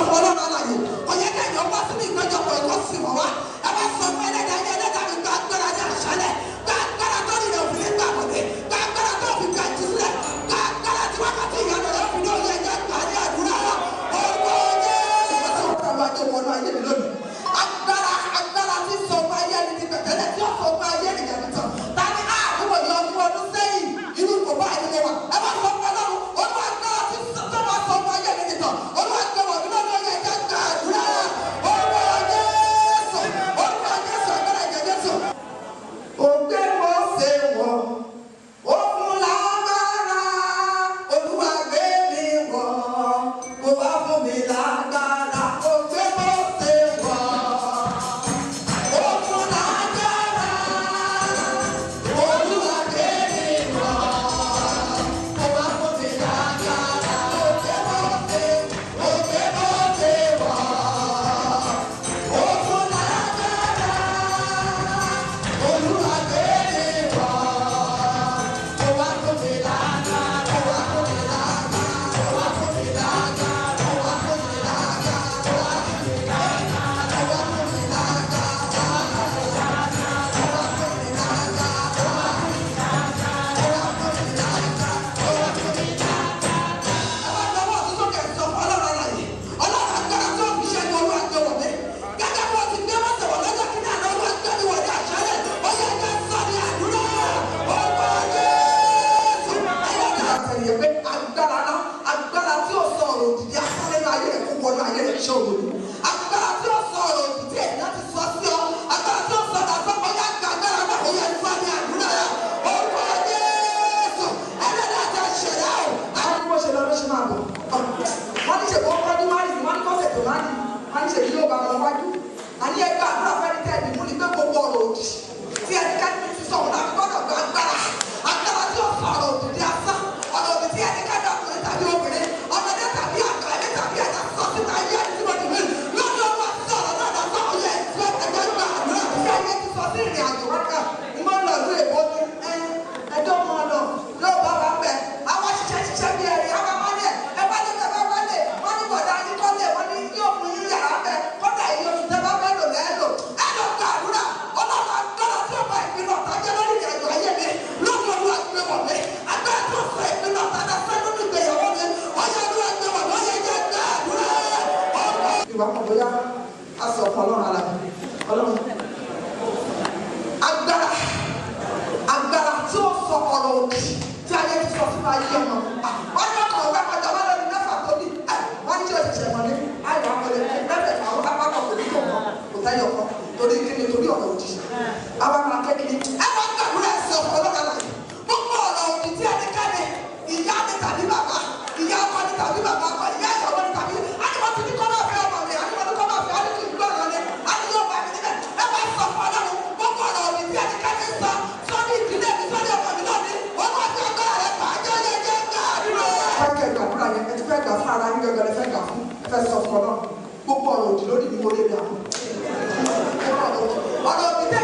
fún Ọlọ́run alààyè. Kò yẹ kẹ́yìn wá sínú ìgbẹ́jọpọ̀ ẹ̀kọ́ sì wọ̀ wá. Ẹ wá sọ fún ẹlẹ́dàá yẹn, ẹlẹ́dàá mi gba agbára ní àṣálẹ̀. Gba agbára tó rìnrìn òfin ní gbàgbọ́dé. Gba agbára tó fi gba ìtúsílẹ̀. Gba agbára tí wákàtí ìyanu rẹ̀ fi ní òye ẹ̀jẹ̀ gbà ní àdúrà. Orúkọ Jésù. Agbára agbára tí sọ fún ayé ẹni ti pẹ̀tẹ́lẹ̀ tí ó sọ fún ayé ènìyàn nìkan. Ta ni àdúgbò yọ ọdún ọdún sẹ́yìn irú kò bá ẹni lè wà. Ẹ wá sọ fún Ọlọ́run, Olúwa agbára tí tó máa sọ fún ayé ẹni nìkan. Olúwa gbé wọ̀ mí lọ́dún ọyẹ ẹ̀jẹ̀ gbà àdúrà. Orúkọ Jésù, orúkọ Jésù, agbára ẹ̀jẹ̀ Jésù. Ògbé mo ṣe wọ̀, ó fún lágbára, Olúwa gbé mi wọ̀, kó wá fún mi lágbára. Ògbé mo ṣe wọ̀, ó fún lágbára, Olúwa gbé mi wọ̀, kó wá fún mi lágbára. Ògbé mo ṣe wọ̀, ó fún lágbára. Olúwa gbé mi wọ̀, kó wá fún mi lágbára, kó wá fún mi lágbára, kó wá fún mi lágbára, kó wá fún mi lágbára, kó wá fún mi lágbára, kó wá fún mi lágbára, kó wá fún mi lágbára, kó wá fún mi lágbára, kó wá fún mi lágbára, kó wá fún mi lágbára. Ẹ wá lọ́wọ́ ọ̀tún sókè sọ fún Ọlọ́run alààyè. Ọlọ́run agbára tó fi ṣẹ́gun Olúwa gbé wọ̀ mí. Gẹ́gẹ́ bí wọ́n ti gbé wọ́n sọ̀rọ̀ lọ́jọ́ kínní àná Olúwa gbé mi wọ̀ ní àṣálẹ̀. Ó yẹ ká sọ ní àdúrà. Orúkọ Jésù. Ẹlẹ́dàá àtẹ̀yẹ pé agbára náà agbára tí ó sọ ọ̀rọ̀ òdìdí asán nínú ayé rẹ̀ kó wọnú ayé rẹ̀ ṣé òwò ni. Agbára tí ó sọ ọ̀rọ̀ òdìdí ènìyàn ti sọ sí ọ. Agbára tí ó sọ ọ̀rọ̀ àsọ ó yá gba agbára náà ó yẹ sọ ní àdúrà. Orúkọ Jésù. Ẹlẹ́dàá àti àṣẹ̀dá o. Àwọn bí wọ́n ṣe lọ ló ṣe máa bọ̀. Wọ́n ní ṣèbọ̀ ọkọ̀ márì wọ́n ní kọ́sẹ̀ tó márì wọ́n ní ṣèbí yóò bá wọn wájú. Àní ẹgbẹ́ àdúrà fẹ́ni tẹ́ ẹ̀dínmú ni pé gbogbo ọ̀rọ̀ òdì tí ẹnikẹ́ni ti sọ̀rọ̀ náà gbọ́dọ̀ gba agbára. Agbára tí ó sọ ọ̀rọ̀ òdì di asán. Ọ̀rọ̀ òdì tí ẹnikẹ́ni ọkùnrin tàbí obìnrin, ọmọdé tàbí àgbà, ẹbí tàbí ẹ̀dá sọ síta ayé ẹni tí mo dì mí. Lọ́dọ̀ wọn sọ̀rọ̀ náà lọ́sọ̀ ọ̀yẹ́ ẹ̀sìn ẹgbẹ́ gba àdúrà. Tí ayé ti sọ sí ìrìn àjò wọn kà, mo ń lọ ìlú Èkó ní ẹjọ́ mọ́ ọ lọ, yóò bá wa bẹ̀. Àwọn ṣiṣẹ́ ṣiṣẹ́ bí ẹ̀rí, àwọn máa ní ẹ̀, ẹ bá ní bẹ́ẹ̀ bá wálé, wọ́n ní bọ̀dá yín kọ́lé, wọ́n ní yóò fún yín yàrá bẹ́ẹ̀, kọ́dà yìí oṣù tẹ́ bá fẹ́ lò lẹ́ẹ̀lò. Ẹ lọ gba àdúrà, Ọlọ́run agbára tí ó bá ìpinnu ọ̀tá jẹ́ lórí ìrìn àjò ayé mi, lọ́dún Olúwa gbé wọ̀ mí. Agbára tí ó sọ ìpinnu ọ̀tá dá sẹ́nu ní ìgbéyàwó mi, ọyá Olúwa gbé wọ̀ mí, ó yẹ jẹ́ gba àdúrà. Ìwà kan bóyá a sọ fún Ọlọ́run alààyè, Ọlọ́run agbára agbára tí ó sọ ọ̀rọ̀ òdì tí ayé ti sọ sínú ayé ọmọ. Wọ́n ní ọkọ̀ ọ̀gá kọjá wọ́n lórí mẹ́fà tó ní ẹ̀ wọ́n ní tí òṣìṣẹ́ mọ̀ ní àìwá wọlé mẹ́fẹ̀ẹ̀fà àwọn apákọ̀ kò ní tó kàn kò tẹ́yọ̀ kan torí kíni torí ọ̀rọ̀ òdì. Àwa máa kékeré ẹ wá gbàdúrà ẹsẹ̀ ọ̀pọ̀ ọlọ́run alààyè. Gbogbo ọ̀rọ̀ òdì tí ẹnikẹ́ni ìyá ni tàbí bàbá ìyá ọkọ ni tàbí bàbá ọkọ ìyá ìyàwó ni tàbí àníwọ̀n ti ní kọ́ máa fẹ́ ọmọ mi àníwọ̀n ní kọ́ máa fẹ́ àníkì gbọ́rọ̀ ni àníyàn bá mi níbẹ̀ ẹ wá sọ fún Ọlọ́run gbogbo ọ̀rọ̀ òdì tí ẹnikẹ́ni sọ sórí ìdílé mi sórí ọmọ mi lónìí olúwa fi agbára rẹ̀ fà á jẹ́ yẹ jẹ́ gbàdúrà. Fẹ́ gbàdúrà yẹn ẹ ti fẹ́ gbà fún ara yín gẹ́gẹ́ lẹ fẹ́ gbà fún ẹ fẹ́ sọ fún Ọlọ́run gbogbo ọ̀rọ̀ òdì lórí mi mo lè dà. Ọ̀rọ̀ òdì tẹ̀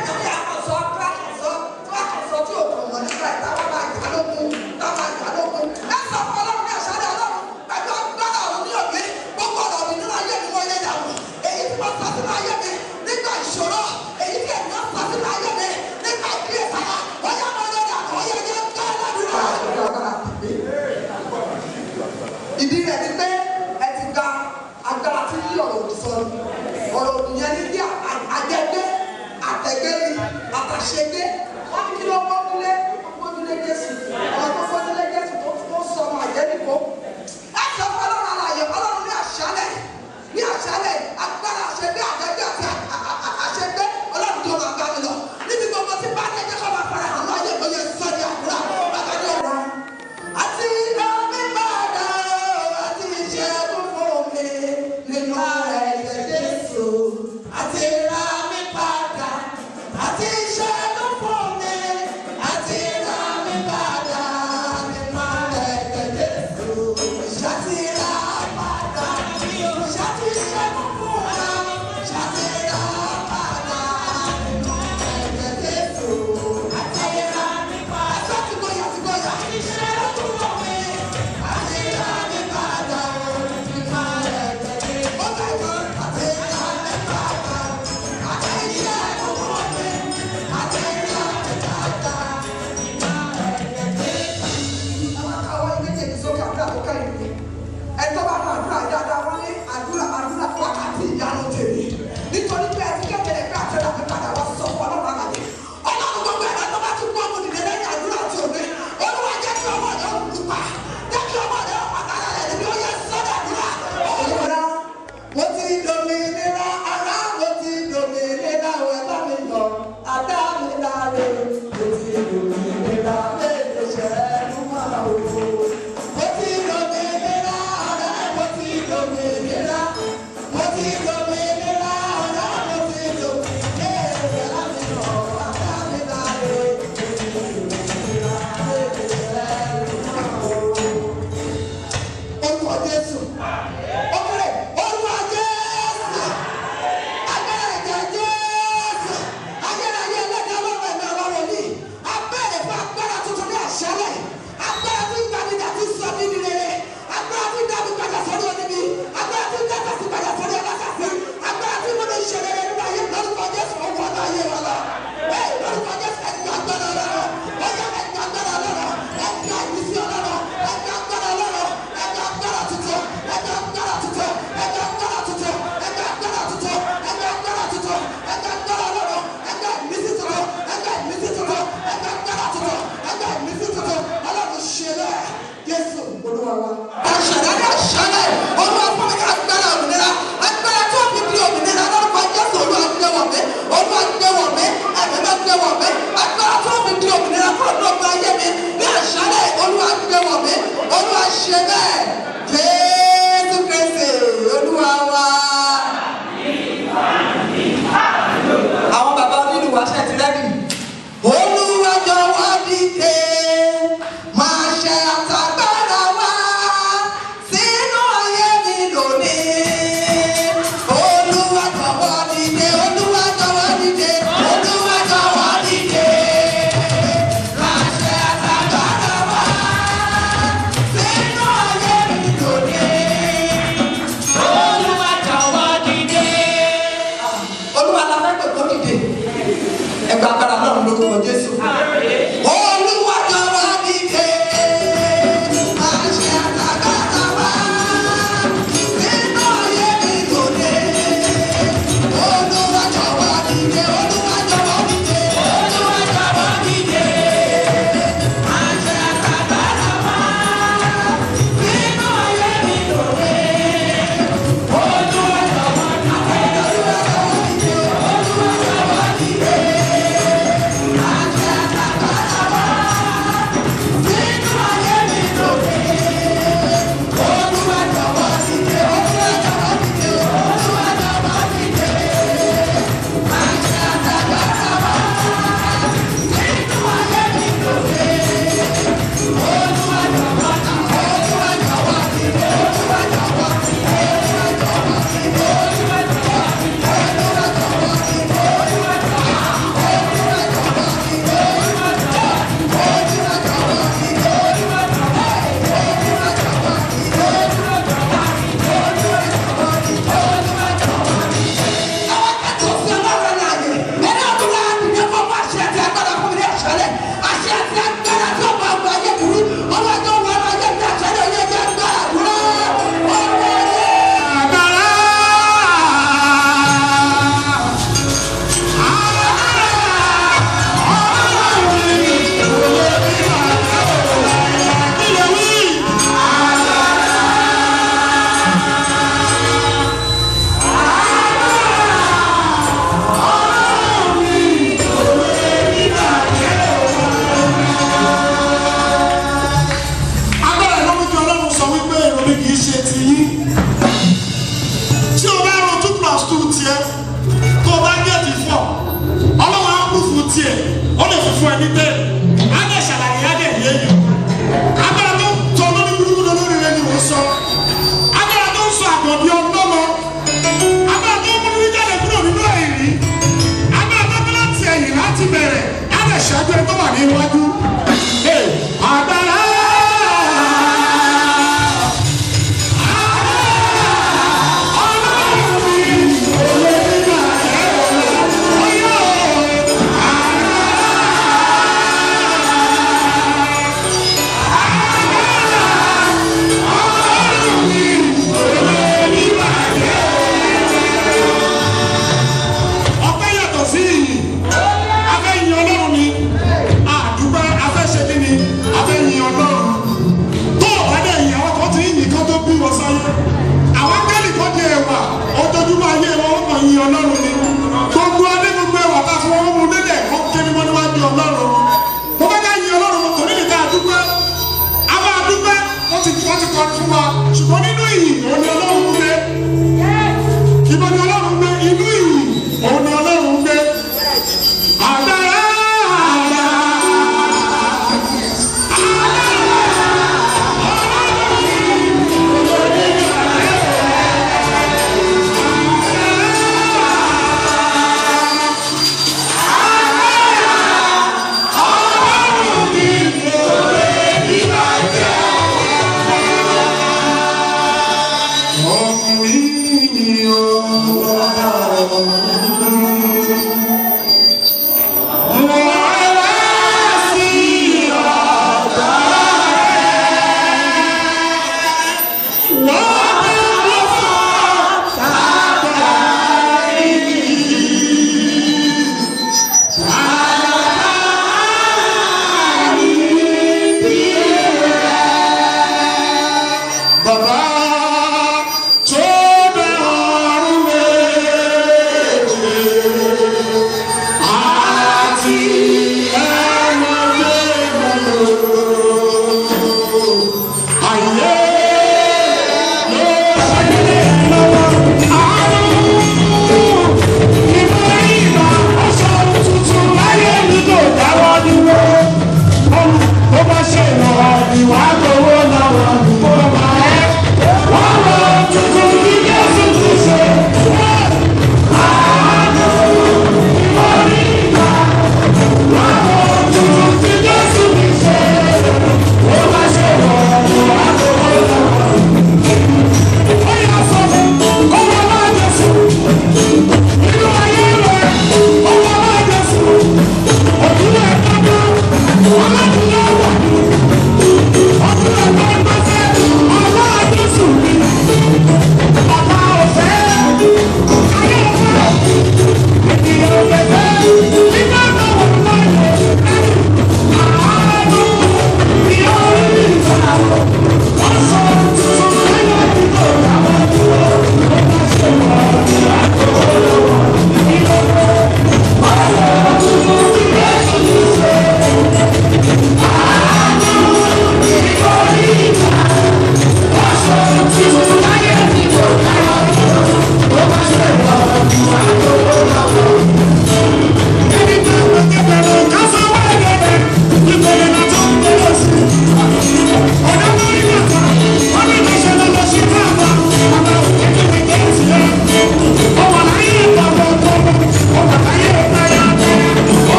Wàhálà.